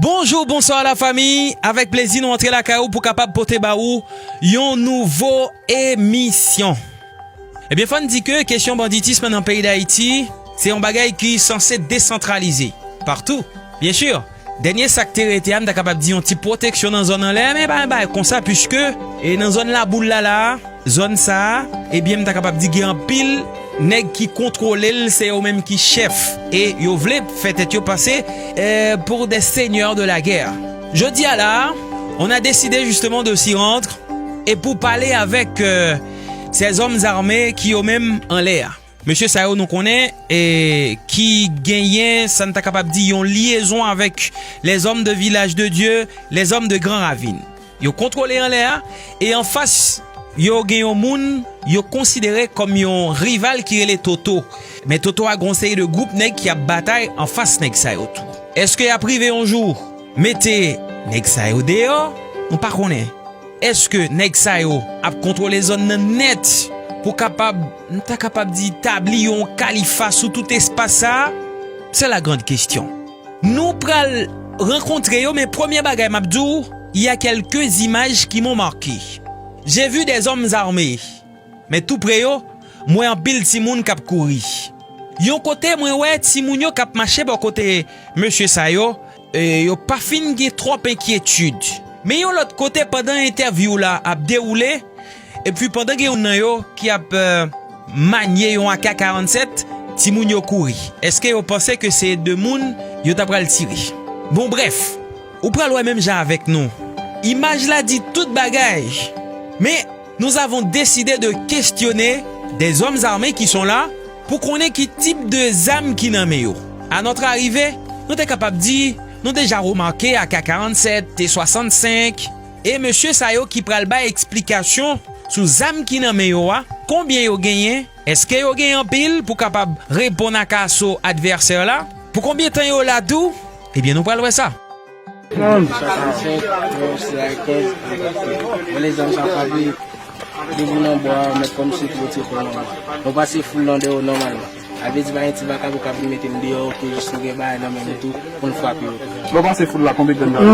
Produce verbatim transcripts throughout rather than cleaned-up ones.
Bonjou, bonswa lafanmi. Avèk plezi nou antre lakay ou pou kapab pote ba ou yon nouvo emisyon. Ebyen, fò n di ke kesyon banditism nan peyi Dayiti, se yon bagay ki sanse desantralize patou. Byen si, dènye sa k te rete a, m ta kapab di yon ti pwoteksyon nan zòn anlè, men pa yon bagay konsa, piske, e nan zòn Laboul la, la, zòn sa a, ebyen, m ta kapab di gen anpil nèg ki kontwole l, se yo menm ki chèf. E yo vle fè tèt yo pase, euh, pour des seigneurs de la guerre. Jodi a la, on a décidé justement de s'y rendre et pour parler avec, euh, ces hommes armés ki yo menm anlè a. Mesye sa yo nou konnen, e, ki genyen, sa n ta kapab di, yon lyezon avèk les hommes de Village de Dieu, les hommes de Grand Ravine. Yo kontwole anlè a, e anfas yo gen yon moun yo konsidere kòm yon rival ki rele Toto. Men Toto a gen yon seri de gwoup nèg ki ap batay anfas nèg sa yo tou. Èske y ap rive yon jou mete nèg sa yo deyò? Nou pa konnen. Èske nèg sa yo ap kontwole zòn nan nèt pou kapab, m ta kapab di, tabli yon kalifa sou tout espas sa a? C'est la grande question. Nou pral rankontre yo, men premye bagay m ap di w, il y a quelques images qui m'ont marqué. J'ai vu des hommes armés, men tou pre yo, m wè anpil timoun k ap kouri. Yon kote, mwen wè timoun yo k ap mache bò kote mesye sa yo, e yo pa fin gen twòp enkyetid. Men yon lòt kote, pandan entèvyou la ap dewoule, epi pandan gen youn nan yo ki ap, euh, manye yon A K karanntsèt, timoun yo kouri. Èske yo panse ke se de moun yo ta pral tire? Bon, brèf, ou pral wè menm jan avèk nou. Imaj la di tout bagay. Men, nous avons décidé de questionner des hommes armés qui sont là pou konnen ki tip de zam ki nan men yo. À notre arrivée, nou te kapab di, nou deja remake A K karanntsèt, T swasannsenk, e mesye sa yo ki pral bay eksplikasyon sou zam ki nan men yo a, konbyen yo genyen, èske yo genyen anpil pou kapab reponn ak aso advèsè la, pou konbyen tan yo la tou, ebyen nou pral wè sa. Sa ka fèt, mwen se a kenz, mwen lezam sa pa vle, depi nan bwa, mèt kòm se pou yo te pran nan bwa. Mwen pase foul lan deyò nòmalman. A vle di pa gen ti vakabon k ap vin mete m deyò, ke jis nou gen bagay nan men nou tou, pou n frape yo tou. Lè w pase foul la, konbyen grenn kale?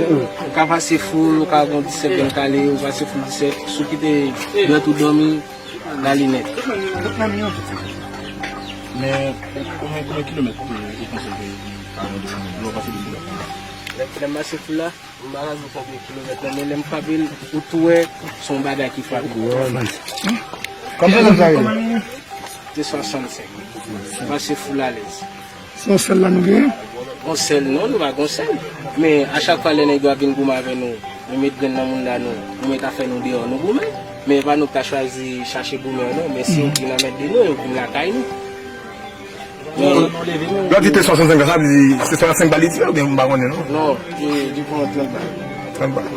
Ou ka pase foul, ou ka gon disèt grenn kale, ou pase foul disèt, si w kite dwèt ou dòmi, la li nèt. Men, konbyen, konbyen kilomèt ou panse ke lè w pase foul la? Lè, lè m pase foul la, m pa ka di w konbyen kilomèt non, men lè m frape l, ou tou wè, se yon bagay ki frape. Konbyen lè sa ye? T swasannsenk. Pase foul alèz. Se yon sèl la nou genyen? Yon sèl non, nou pa gon sèl. Men a chak fwa lè nèg yo ap vin goumen avè nou, nou met grenn nan moun la nou, nou met afè nou deyò, nou goumen. Men e pa nou k ta chwazi chache goumen non, men si yo vin anmède nou, yo vin lakay nou. Lè w di T swasannsenk la, sa vle di se swasannsenk bal li tire oubyen m pa konnen non? Non, li, li pran trant bal. Trant bal.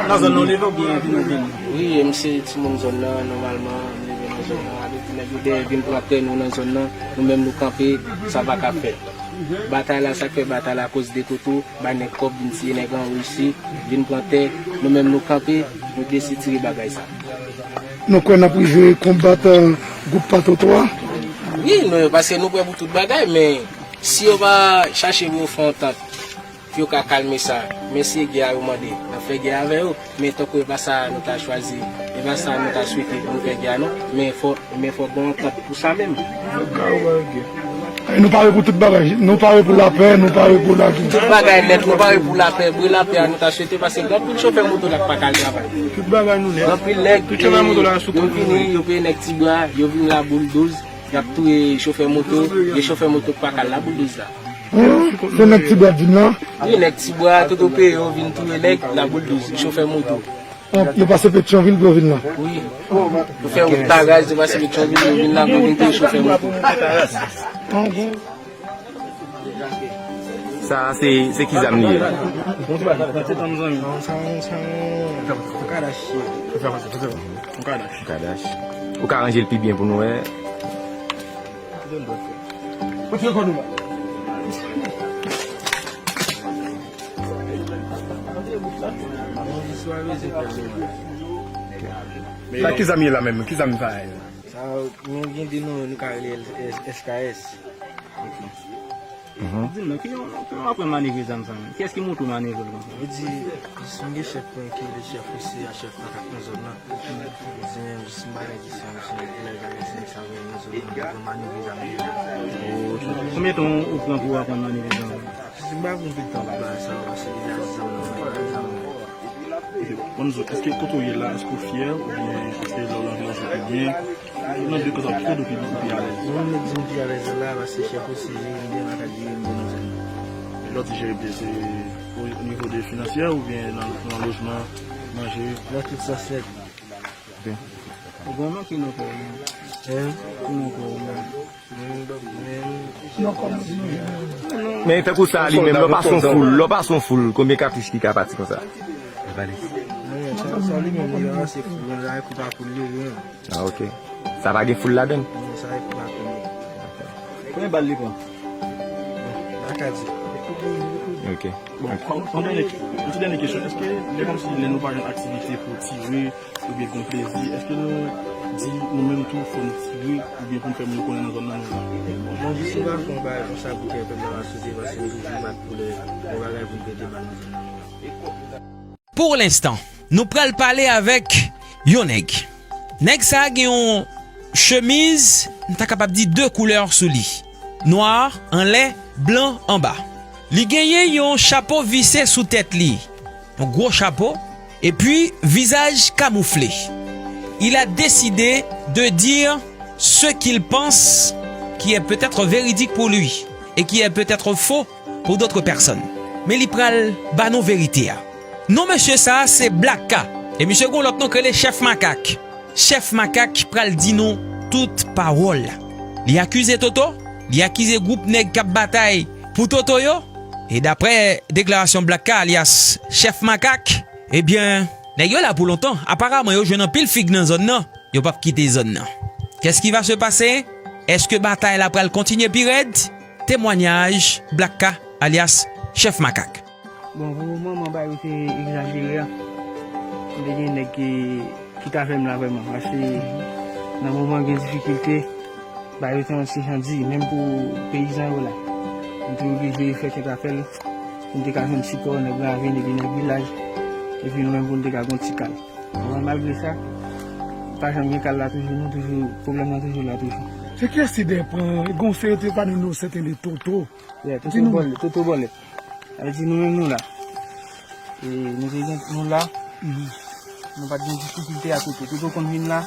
Nan zòn nan w leve oubyen vin ou vin? Wi, e m se timoun zòn nan, nòmalman, m leve nan zòn nan, avèk ti nèg yo dèyè vin pran tè nou nan zòn nan, nou menm nou kanpe, sa pa ka fèt. Batay la, sa k fè batay la, akoz de Toto, bay nèg kòb, vin tiye nèg an Risi, vin pran tè, nou menm nou kanpe, nou deside tire bagay sa. Nou kwè n ap rive konbat, euh, gwoup pa Toto a? Wi, nou, paske nou prè pou tout bagay, men si yo pa chache pou yo fè yon antant, pou yo ka kalme sa, men se gè a yo mande, n ap fè gè avè yo. Men tankou e pa sa nou ta chwazi, e pa sa nou ta swete pou nou fè gè a non, men fò, men fò gen yon antant pou sa menm. E nou pare pou tout bagay, nou pare pou lapè, nou pare pou lagè. Tout bagay nèt, nou pare pou lapè, bri lapè a nou ta swete, paske gen anpil chofè moto la k pa ka al travay. Tout bagay nou nèt. Gen anpil nèg, tout chofè moto la sou kont nou. Yo vini, yo peye nèg Tibwa, yo vin la bouldouz, y ap touye chofè moto, gen chofè moto k pa ka al la bouldouz la. Hum, se nèg Tibwa k vin la? Wi, nèg Tibwa, Toto peye yo vin touye nèg, la bouldouz, chofè moto. Yo pase Petyonvil pou yo vin la? Wi. Yo fè wout Tagaz, yo pase Petyonvil, yo vin la, pou vin touye chofè moto. Sa a se, se ki zam li ye? Yon ti bagay, se tanm zanmi. Non, sa yon, sa yon, yon kadash ye. Yon kadash. Yon kadash. Ou ka ranje l pi byen pou nou wè. Kite l dwat fè. Kite l kò nou la. Sa ki zam ye la menm? Ki zam sa a ye? Sa, nou gen de non, nou ka rele l S K S. Di m non, ki yon, ki yon aprann manevre zam sa menm? Kiyès ki montre w manevre l konsa? Yo di, jis m gen chèf mwen ki rele chèf Risi a, chèf makak nan zòn nan. Yo di menm, jis m bagay di se yon, se yon lè bagay se sa vre nan zòn nan, pou manevre zam yo. Konbyen tan ou pran pou w aprann manevre zam? Jis m pa konn tout tan pou bagay sa yo, paske deja di zam nan, bagay zam nan. Ok, bon, nou, èske kote w ye la, èske w fyè, oubyen èske lè w nan vilaj ou pi byen? Nan de ka sa, ki kote w pi, ou pi alèz? Mwen, mwen di m pi alèz la, paske chèf Risi jere m byen, makak jere m byen nan zòn nan. Lè w di jere byen, se o, o nivo de finansyè oubyen nan, nan lojman, manje? Nan tout sans nèt. Ok. Ou gen manke nan kò w, non? Hein? Ou nan kò w, non? Men tankou sa li menm, lè w pase yon foul, lè w pase yon foul, konbyen katouch ki ka pati konsa? Non, sa, sa li menm, li ranse foul, la, e kou pa kou li ye, wi. Ah, ok. Sa pa gen foul ladan l? Non, sa e kou pa kou li ye. Konbyen bal li pran? Bon, m pa ka di. Ok. Bon, yon dènye, yon ti dènye kesyon. Èske lè kòmsi lè nou pa jwenn aktivite pou tire, oubyen gon plezi, èske nou di nou menm tou fò n tire oubyen pou n fè moun konnen nan zòn nan nou la? Bon, jis nou pa fè yon bagay konsa pou kè pèp la pa sote, paske nou toujou bat pou lè yon bagay pou n pete bal nan zòn nan nou la. Pour l'instant, nou pral pale avèk yon nèg. Nèg sa a gen yon chemiz, m ta kapab di de koulè sou li. Nwa anlè, blan anba. Li genyen yon chapo vise sou tèt li, yon gwo chapo, epi vizaj kamoufle. Il a décidé de dire ce qu'il pense, qui est peut-être véridique pour lui et qui est peut-être faux pour d'autres personnes. Men li pral ba nou verite a. Non mesye sa a se Black K. E misye gon lòt non k rele Chèf Makak. Chèf Makak pral di nou tout pawòl. Li akize Toto, li akize gwoup nèg k ap batay pou Toto yo. E daprè deklarasyon Black K alyas Chèf Makak, ebyen, nèg yo la pou lontan. Aparaman, yo jwenn anpil fig nan zòn nan. Yo p ap kite zòn nan. Qu'est-ce qui va se passer? Èske batay la pral kontinye pi rèd? Temwanyaj Black K alyas Chèf Makak. Bon, pou moman, bagay yo te egzajere a. M te gen nèg ki, ki t avè m la vrèman. Paske nan moman gen difikilte, bagay yo te yon ti jan di, menm pou peyizan yo la. M te oblije fè kèk apèl pou m te ka jwenn sipò nèg ravin epi nèg vilaj. Epi nou menm pou n te ka gon ti kal. Bon, malgre sa, pa janm gen kal la toujou, nou toujou, pwoblèm nan toujou la toujou. Se kiyès ki dèyè pran, gon se yo te pa nou, nou se te li Toto. Yeah, Toto Bòlèt, Toto Bòlèt. Sa vle di nou menm nou la. E nou te gen, nou la. Nou pa t gen difikilte a Toto. Toto konn vin la.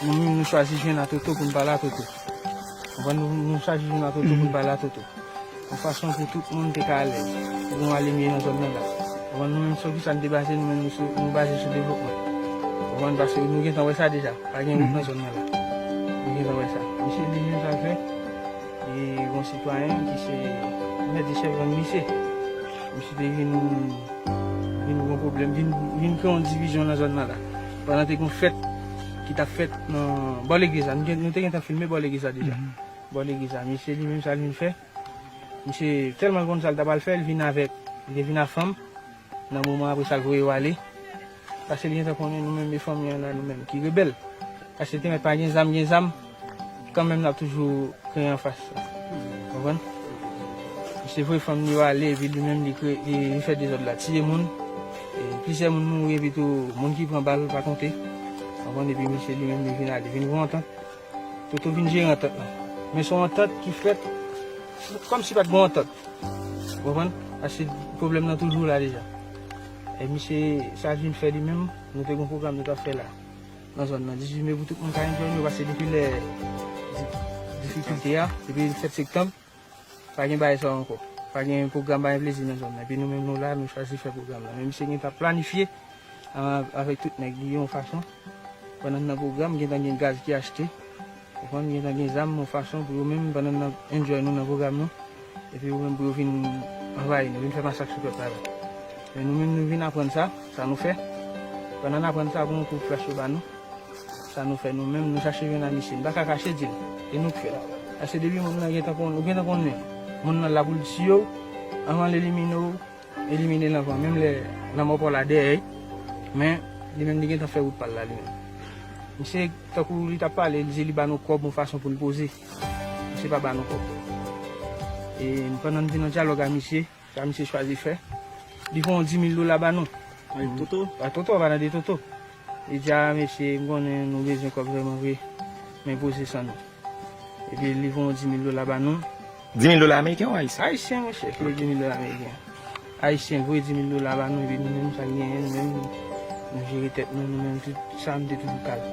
Nou menm nou chwazi jwenn a Toto pou n pale a Toto. Konprann? Nou, nou chwazi jwenn a Toto pou n pale a Toto. Yon fason pou tout moun te ka alèz. Pou nou ale mye nan zòn nan la. Konprann? Nou menm sou kisa n te baze, nou menm nou sou, nou baze sou devlopman. Konprann? Paske nou gentan wè sa deja. Pa gen wout nan zòn nan la. Nou gentan wè sa. Misye li menm sa l fè. E yon sitwayen ki se mèt de chèf gang misye. Misye te vin, vin gon pwoblèm, vin, vin kreye yon divizyon nan zòn nan la. Pandan te gon fèt ki t ap fèt nan bò legliz la. Nou gen, nou te gentan filme bò legliz la deja. Bò legliz la. Misye li menm sa l vin fè. Misye tèlman l konn sa l t ap al fè, l vin avèk, li te vin ak fanm. Nan moman apre sa, l voye yo ale. Paske li gentan konnen nou menm, e fanmi an la, nou menm ki rebèl. Paske te mèt pa gen zam, gen zam, kanmenm n ap toujou kreye anfas. Konprann? Misye voye fanm li yo ale, epi li menm li kreye, li, li fè dezòd la, tiye moun. E plizyè moun mouri, epi tou moun ki pran bal pa konte. Konprann? Epi misye li menm li vin ale, vin gon antant. Toto vin jere antant lan. Men se yon antant ki fèt kòmsi pa t gen yon antant. Ou konprann? Paske pwoblèm nan toujou la deja. E misye, sa l vin fè li menm, nou te gen yon pwogram nou t ap fè la. Nan zòn nan, dizuit me pou tout moun ka enjoy nou, paske depi lè di-, difikilte a, depi fèt septanm, pa gen bagay sa yo ankò. Pa gen pwogram, pa gen plezi nan zòn nan. Epi nou menm nou la, nou chwazi fè pwogram nan. Men misye gentan planifye a-, avèk tout nèg li yon fason. Pandan n nan pwogram, gentan gen gaz ki achte. Ou konprann, gentan gen zam yon fason pou yo menm, pandan n ap enjoy nou nan pwogram nou. Epi yo menm pou yo vin anvayi nou, vin fè masak sou pèp la. Men nou menm, nou vin aprann sa, sa nou fè. Pandan n aprann sa, gon kou flash yo ba nou. Sa nou fè nou menm, nou chache jwenn a misye. Nou pa ka kache di l. E nou k fè l. Paske depi moun nan gentan konn, ou gentan konnen moun nan la pou l tiye w, anvan l elimine w, elimine l anvan. Menm lè lanmò pa w la dèyè, men li menm li gentan fè wout pa l la li menm. Misye, tankou li t ap pale, li di li ba nou kòb yon fason pou l poze. Misye pa ba nou kòb. E pandan n vin nan dyalòg a misye, sa misye chwazi fè, li pran yon di mil dola ba nou. Ay, Toto? Ay, Toto, pa nan de Toto. Li di, a, mesye, m konnen nou bezwen kòb vrèman vre, men poze san nou. Epi li voye yon di mil dola ba nou. Di mil dola ameriken ou ayisyen? Ayisyen, mesye, voye di mil dola ameriken. Ayisyen voye di mil dola ba nou, epi nou menm, sa n genyen, nou menm, nou jere tèt nou, nou menm, tout sa, nou te toujou kalm.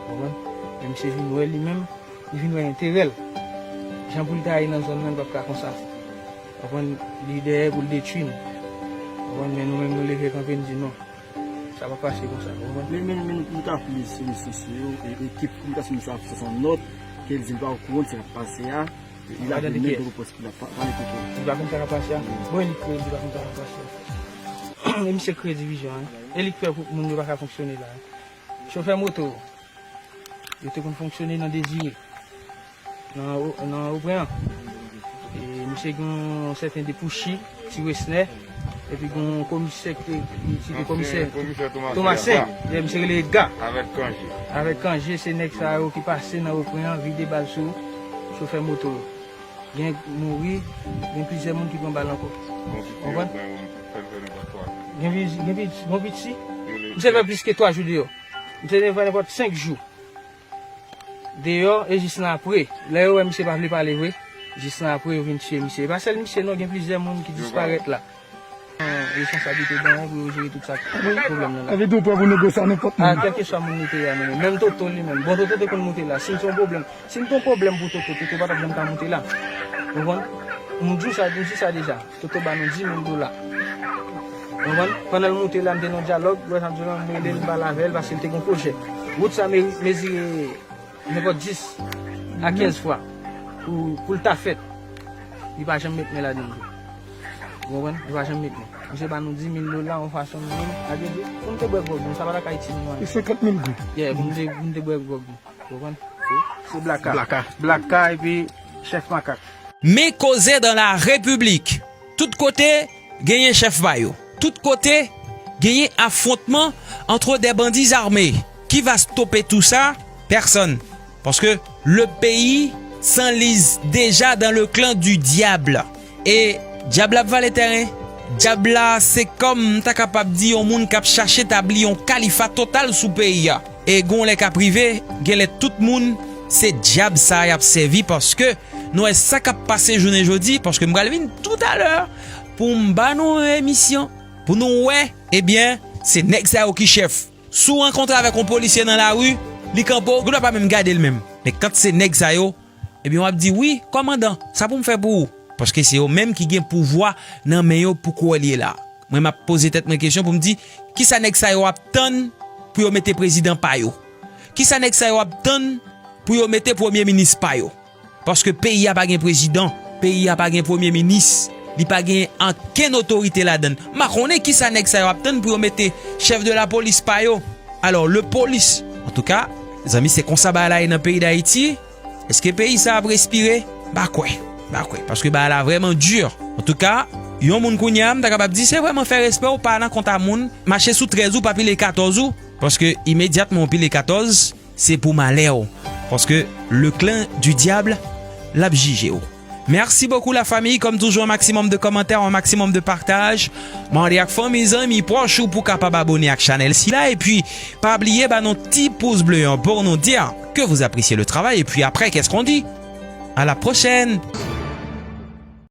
Ou konprann? Men misye vin wè li menm, li vin wè enterè l. Jan pou l ta ye nan zòn nan, li p ap ka konsa. Ou konprann? Li dèyè pou l detwi n. Ou konprann? Men nou menm, nou leve kanpe, n di non. Sa pa pase konsa, ou konprann? Men, men, men nou ta vle rezo sosyo yo, e, ekip kominikasyon nou sa fè sa yon nòt, ke l di l pa okouran de sa k ap pase a, e, li la menm pou pwès ki la pa, pale kote. Li pa konn sa k ap pase a? Bon, e li k fè, li pa konn sa k ap pase a. E misye kreye divizyon, wi. E li k fè pou moun yo pa ka fonksyone la, wi. Chofè moto, yo te konn fonksyone nan Dezire. Nan, nan Opren an. E misye gen yon sèten Depouchi, Ti Wesnè, epi gen yon komisè ki te, ki te komisè Tomasen. Komisè Tomasen. Tomasen. Ye, misye rele Edga. Avèk Kanje. Avèk Kanje, se nèg sa yo ki pase nan Opren an, vide bal sou chofè moto yo. Gen mouri, gen plizyè moun ki pran bal ankò. Konprann? Gen pi-, gen pi-, gen piti. Misye fè plis ke twa jou deyò. Misye te fè nenpòt senk jou deyò, e jis nan apre, lè yo wè misye pa vle pale vre, jis nan apre yo vin tiye misye. E pa sèl misye non, gen plizyè moun ki disparèt la. Responsablite ban yo pou yo jere tout sa pwoblèm nan la. Sa vle di w prè pou negosye a nenpòt moun. A, kèlkeswa moun li te ye a, nou menm. Menm Toto li menm. Bon, Toto te konn moute la. Si n te yon pwoblèm, si n te yon pwoblèm pou Toto, Toto pa t ap janm ka moute la. Ou konprann? M di w sa, m di sa deja. Toto ba nou di mil dola. Ou konprann? Pandan l moute la, m te nan dyalòg, lè sa m di w lan, m rele l, m pale avè l, paske l te gen pwojè. Wout sa me-, mezire nenpòt dis a kenz fwa pou, pou l ta fèt. Li pa janm met men ladan l tou. Ou konprann? Li pa janm met men. Misye ba nou di mil dola, yon fason nou menm, a vle di, pou n te bwè gwòg nou, sa pa ta ka itil nou anyen. E senkant mil goud. Yeah, pou n te, pou n te bwè gwòg nou. Ou konprann? Se Blaka. Blaka. Blaka epi Chèf Makak. Men koze dans la République. Tout kote, genyen chèf pa yo. Tout kote, genyen afwontman entre des bandits armés. Qui va stopper tout ça? Personne. Parce que le pays s'enlise déjà dans le clan du diable. E dyab la ap vale tèren. Dyab la, se kòm m ta kapab di yon moun k ap chache tabli yon kalifa total sou peyi a. E gon lè k ap rive, genlè tout moun, se dyab sa y ap sèvi, paske nou wè sa k ap pase jounen jodi, paske m pral vin toutalè pou m ba nou yon emisyon, pou nou wè, ebyen, se nèg sa yo ki chèf. Si w rankontre avèk yon polisye nan lari, li kanpe w, ou gendwa pa menm gade l menm. Men kan se nèg sa yo, ebyen, w ap di, wi, kòmandan, sa pou m fè pou ou? Paske se yo menm ki gen pouvwa nan men yo pou kounye a la. Mwen, m ap poze tèt mwen kesyon pou m di, kisa nèg sa yo ap tann pou yo mete prezidan pa yo? Kisa nèg sa yo ap tann pou yo mete premye minis pa yo? Paske peyi a pa gen prezidan, peyi a pa gen premye minis, li pa gen ankenn otorite ladan l. M pa konnen kisa nèg sa yo ap tann pou yo mete chèf de lapolis pa yo. Alò, lepolis, antouka, zanmi, se konsa bagay la ye nan peyi Dayiti. Èske peyi sa ap respire? M pa kwè. M pa kwè. Paske bagay la vrèman di. Antouka, yon moun kounye a, m ta kapab di, se vrèman fè respè w, pa nan kont a moun, mache sou trèz ou, pa pile katòz ou. Paske imedyatman w pile katòz, se pou malè w. Paske le clan du diable, l ap jije w. Merci beaucoup la famille, comme toujours un maximum de commentaires, un maximum de partage. Mande ak fanmi, zanmi, pwòch ou pou kapab abone ak chanèl sila. Epi pa bliye ba nou ti pous ble an pou nou di ke vous appréciez le travail. Epi apre, qu'est-ce qu'on dit? À la prochaine.